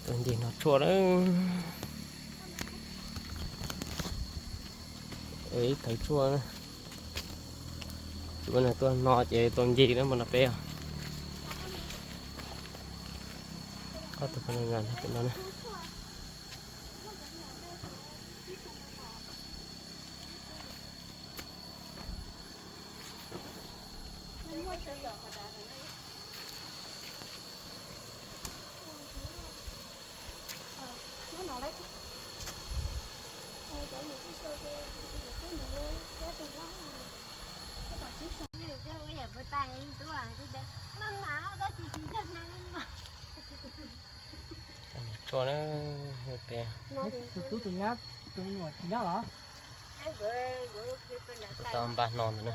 Tus ncig no tshuaj na. Ib thawv tshuaj na. Tus no tuaj no ces tau ncig na mas no peb. Ob tug poj niam no na. Tshuaj na, tus tub tus nyab, tus me nyuam tsis nyob los? Tau npaj no ntawm na.